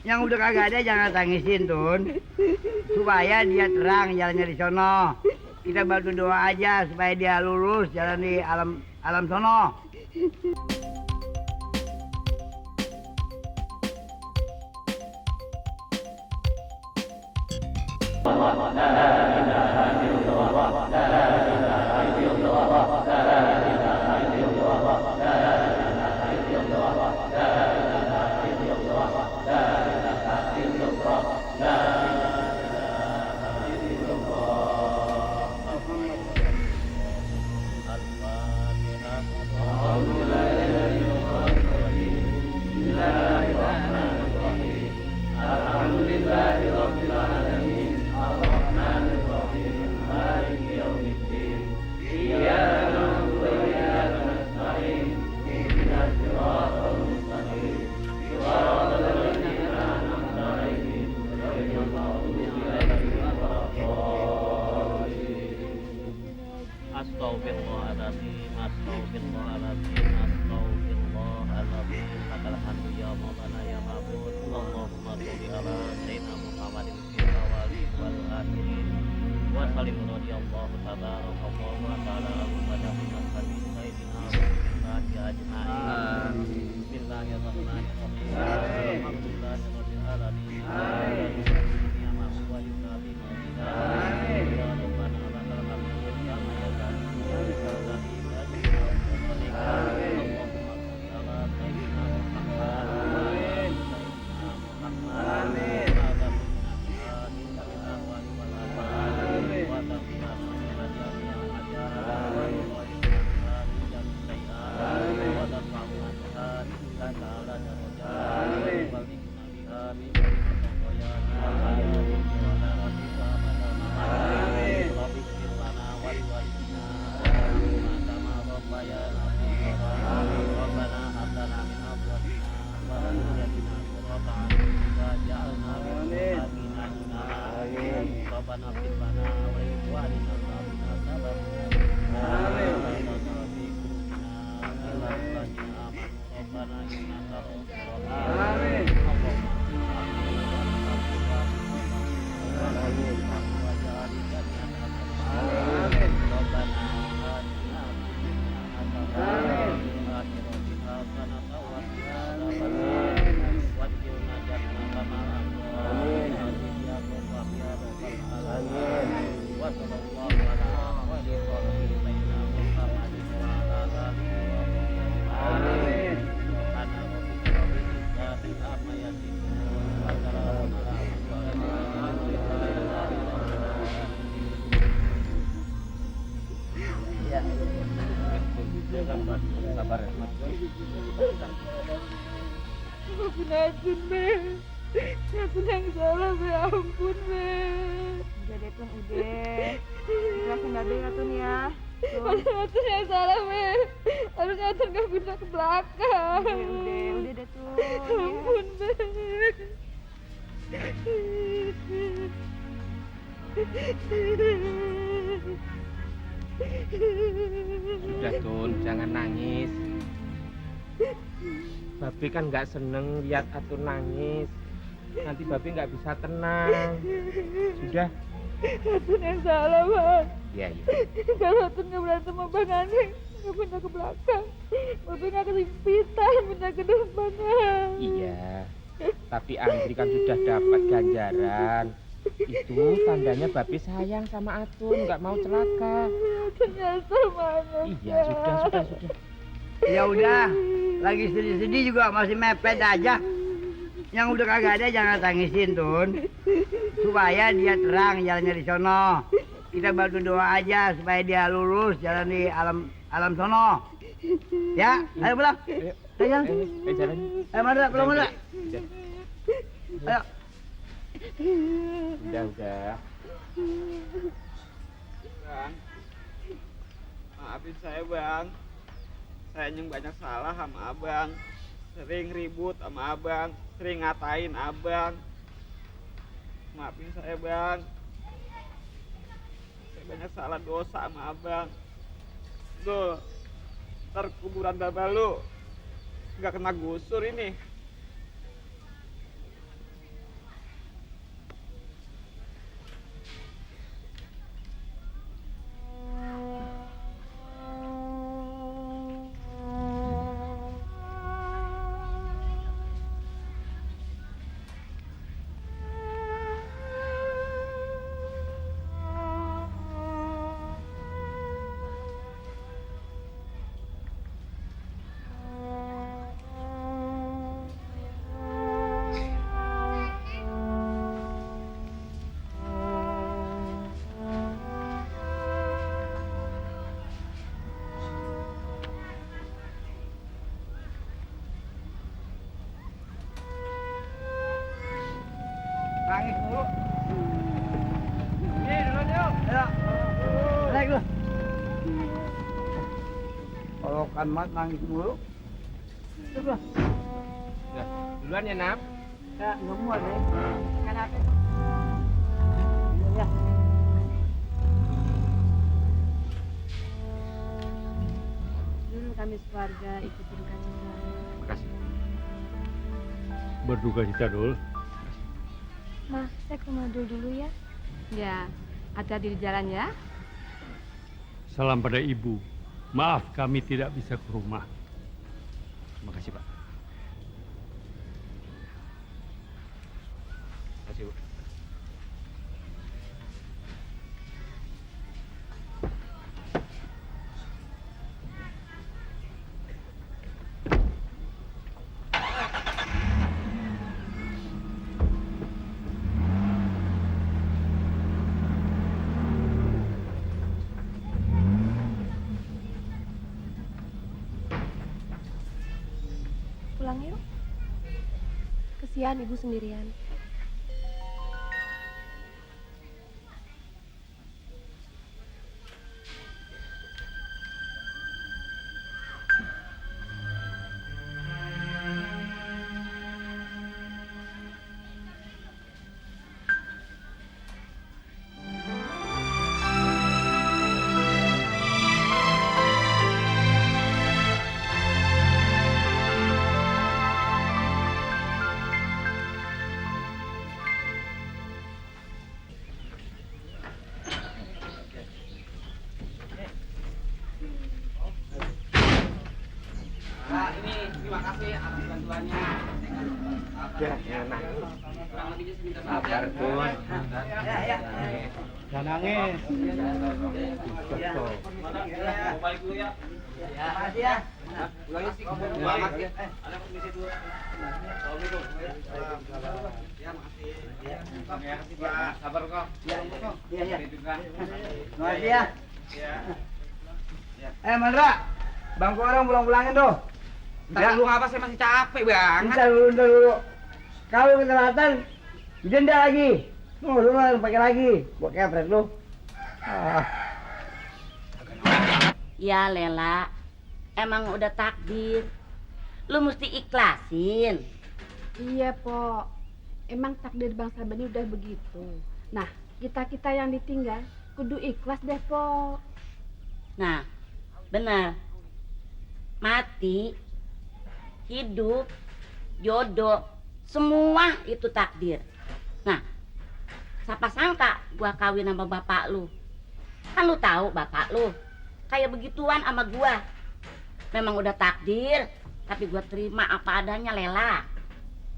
Yang udah kagak ada jangan tangisin, Tun. Supaya dia terang jalannya di sono. Kita bantu doa aja supaya dia lurus jalan di alam sono. Astagfirullahaladzim, astagfirullahaladzim, astagfirullahaladzim. Lakal hamdu ya maulana ya ma'bud. Allahumma sholli ala sayyidina Muhammadin fil awwalin wal akhirin. Wa sallim radhiyallahu tabarakallahu wa ta'ala ala sayyidina Muhammadin ajma'in. Bismillahirrahmanirrahim. Alhamdulillahirabbil alamin. Ya ma'bud wa yukalim. Amin. Ya rabbana lakal hamdu kama Maafin Atun, Be. Atun yang salah, Be. Ampun, Be. Udah deh, Tun, udah. Jelasin Babe ya, Tun, ya. Atun yang salah, Be. Harusnya Atun gak pindah ke belakang. Udah deh, Tun. Ampun, Be. Sudah, Tun, jangan nangis. Babe kan nggak seneng lihat Atun nangis. Nanti Babe nggak bisa tenang. Sudah. Atun yang salah, Bang. Iya, iya. Kalau Atun gak berantem sama Bang Aneh, gak pindah ke belakang, Babe gak kesimpitan pindah ke depan, Bang. Iya. Tapi Andri kan sudah dapat ganjaran. Itu tandanya Babe sayang sama Atun, nggak mau celaka. Atun nyesel banget. Iya, sudah. Ya udah, lagi sedih-sedih juga masih mepet aja. Yang udah kagak ada jangan tangisin, Tun. Supaya dia terang jalannya di sono. Kita bantu doa aja supaya dia lurus jalan di alam sono. Ya, ayo pulang. Ayo jalan. Jalan. Ayo Mandra, pulang Mandra. Ayo. Udah. Bang, maafin saya, Bang. Saya yang banyak salah sama abang. Sering ribut sama abang, sering ngatain abang. Maafin saya, Bang. Saya banyak salah dosa sama abang. Tuh, ntar kuburan bapak lu nggak kena gusur ini. Nangis mulu. Ini duluan yuk. Ayo. Naik lu. Kalau kan mat nangis mulu. Coba. Ya, duluan ya, Nap. Ya, nggak muat deh. Kan apa? Ya. Dulu kami sekeluarga ikutin kami. Makasih. Berduka cita Dul. Ma, saya ke rumah dulu ya. Ya, hati-hati di jalan ya. Salam pada ibu. Maaf kami tidak bisa ke rumah. Terima kasih, Pak. Terima kasih, Bu. Pulang yuk. Kesian ibu sendirian. Nah, ini terima kasih atas bantuannya. Ya, nah. Kurang lebihnya sebentar sabar, Tun. Ya. Jangan nangis. Ya. Mau balik dulu ya. Ya, makasih ya. Pulangnya sih kamu Ya, banget. makasih. Ada permisi dulu. Assalamualaikum. Ya, makasih. Ya, makasih, Pak. Sabar kok. Iya. Ini juga. Makasih ya. Ya. Mandra. Bangku orang pulang-pulangin tuh. Ntar dulu ngapa, saya masih capek banget. Bentar dulu. Kalau ketelatan, jenda lagi. Lu pakai lagi. Buat kepret lu. Ya Lela, emang udah takdir. Lu mesti ikhlasin. Iya, Po. Emang takdir bangsa Bani udah begitu. Nah, kita yang ditinggal kudu ikhlas deh, Po. Nah, benar. Mati, hidup, jodoh, semua itu takdir. Nah, siapa sangka gua kawin sama bapak lu. Kan lu tahu bapak lu kayak begituan sama gua. Memang udah takdir, tapi gua terima apa adanya, Lela.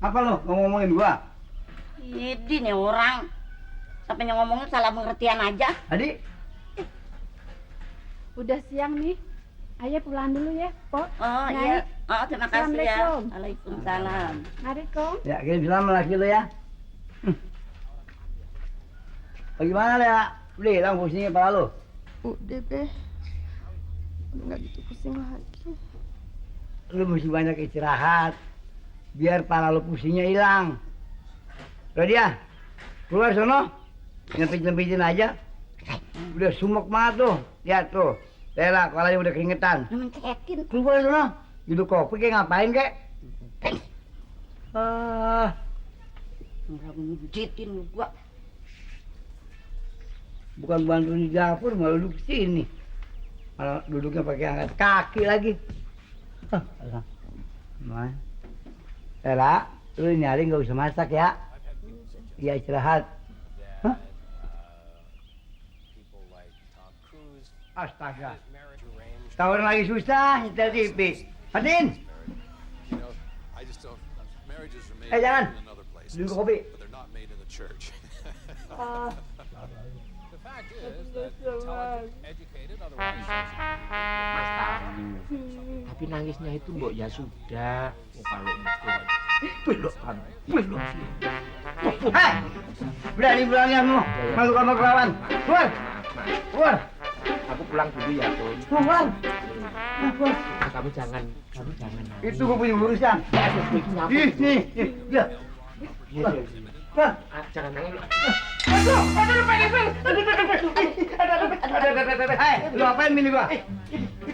Apa lu ngomongin gua? Ini nih orang sampai ngomongnya salah pengertian aja. Adik, Udah siang nih. Ayo pulang dulu ya, Po. Oh Nyai. iya, oh terima kasih ya. Assalamualaikum. Waalaikumsalam. Mari, Kom. ya kirim salam laki lu ya. Bagaimana ya? Udah hilang pusingnya kepala lu? Udah deh. Nggak gitu pusing lagi. Lu mesti banyak istirahat. Biar kepala lu pusingnya hilang. Udah dia, keluar sono. Nyempit-nyempitin aja. Udah sumek banget tuh. Lihat tuh. Lela, kepalanya udah keringetan. Mencekin. Keluar sono. Duduk kopi kayak ngapain kek? Nggak ngejitin gua. Bukan bantu di dapur, malah duduk sini. Malah duduknya pakai angkat kaki lagi. Lela, lu nyari nggak usah masak ya. Ya istirahat. Astaga. Tahun lagi susah nyetel TV. Fatin. Jangan. Duduk kopi. Mas tahu. Tapi nangisnya itu mbok ya sudah. Oh, kalau itu belok kan. Belok sih. Hei! Berani-beranian lu masuk kamar perawan. Keluar! Keluar! Aku pulang dulu ya, Tun. Keluar! Keluar! Kamu jangan. Itu gue punya urusan. Nih, nih, nih. Lihat. Jangan nangis lu. Lu apain milih gua?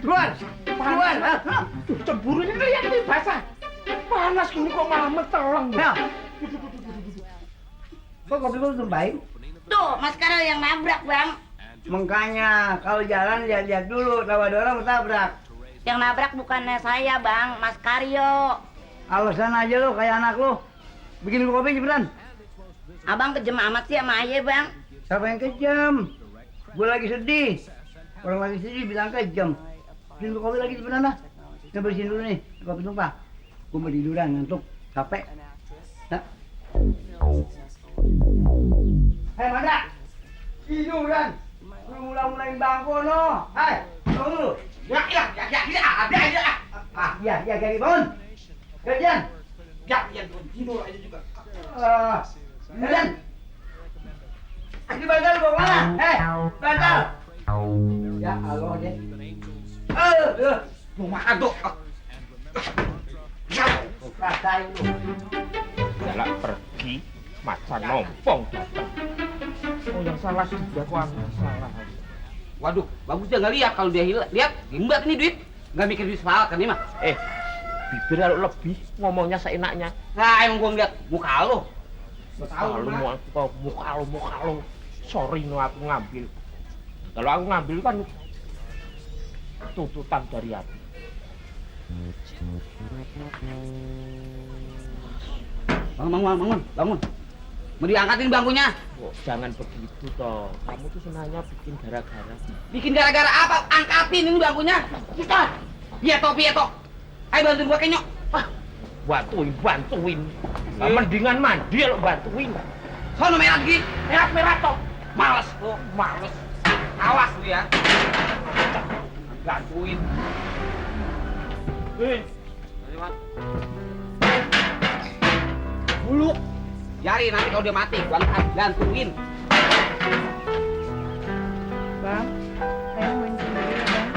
Keluar! Keluar! Cemburu ini lihat nih basah. Panas gini kok malah meteleng. Nah. Kok kopi gua tumpahin? Tuh, Mas Karyo yang nabrak, Bang. Makanya kalau jalan lihat-lihat dulu, tahu ada orang tabrak. Yang nabrak bukannya saya, Bang, Mas Karyo. Alasan aja lu kayak anak lu. Bikin kopi cepetan. Abang kejem amat sih sama Aye, Bang. Siapa yang kejam? Gue lagi sedih. Orang lagi sedih bilang kejam. Bikin kopi lagi cepetan lah. Kita bersihin dulu nih, kopi tumpah. Gue mau tiduran, ngantuk, capek. Nah. Hei Mandra, tiduran. Lu mulai-mulain bangku no. Hei, tunggu dulu. Ya, Gary, bangun. Kerjaan. Tidur aja juga. Kerjaan. Ini bantal bawa mana? Hei, bantal. Ya, Allah deh. Mau makan tuh. Rasain lu. Galak pergi, macan nompong datang. Oh yang salah sih dia kok aku salah. Waduh, bagus dia nggak lihat kalau dia hilang. Lihat, gimbat ini duit. Nggak mikir duit soal kan ini mah. Bibir kalau lebih ngomongnya seenaknya. Nah, emang gua ngeliat muka lo. Muka lu. Sorry no aku ngambil. Kalau aku ngambil kan tuntutan dari hati. Bangun. Mau diangkatin bangkunya. Oh, jangan begitu toh. Kamu tuh senangnya bikin gara-gara. Bikin gara-gara apa? Angkatin ini bangkunya. Kita. Iya toh. Ayo bantuin gua kenyok. Bantuin. Nah, mendingan mandi lo bantuin. Sono merah lagi. Merah toh. Males. Awas lu ya. Bantuin. Bulu. Jari nanti kalau dia mati, gua angkat, gantuin. Bang, saya mau sendiri ya, Bang.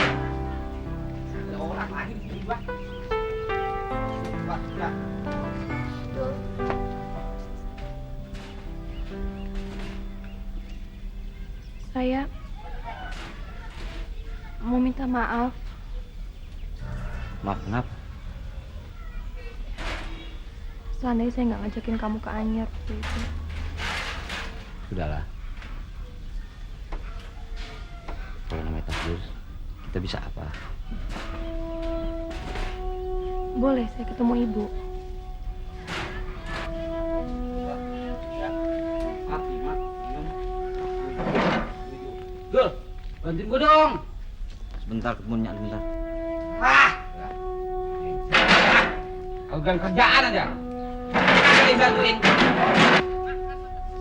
Ada orang lagi di sini gua. Ya. Saya mau minta maaf. Maaf, kenapa? Seandainya saya nggak ngajakin kamu ke Anyar waktu itu. Sudahlah. Kalau namanya takdir, kita bisa apa? Boleh saya ketemu ibu? Dul, bantuin gua dong. Sebentar ketemunya, sebentar. Kalau gang kerjaan aja. Bantuin.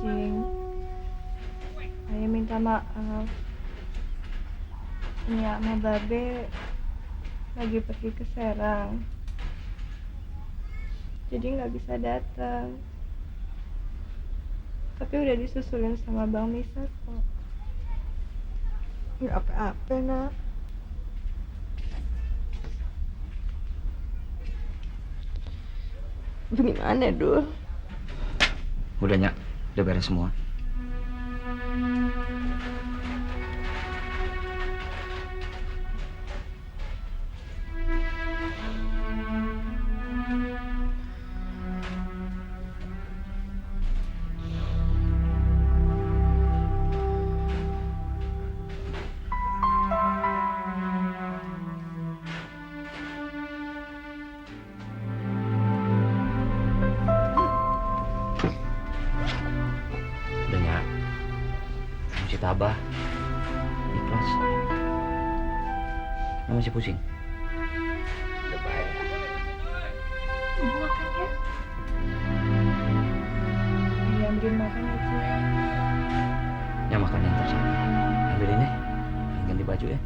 Cing, saya minta maaf. Ini sama Babe lagi pergi ke Serang, jadi nggak bisa datang. Tapi udah disusulin sama Bang Misal kok. Nggak apa-apa, Nak. Gimana, Dul? Udah Nyak, udah beres semua. Udah Nyak, masih tabah, ikhlas. Nggak masih pusing. Udah baik. Ibu makan ya? Iya, ambilin makan ya, Cing. Ya makan yang tersayang. Ambil ini, ganti baju ya.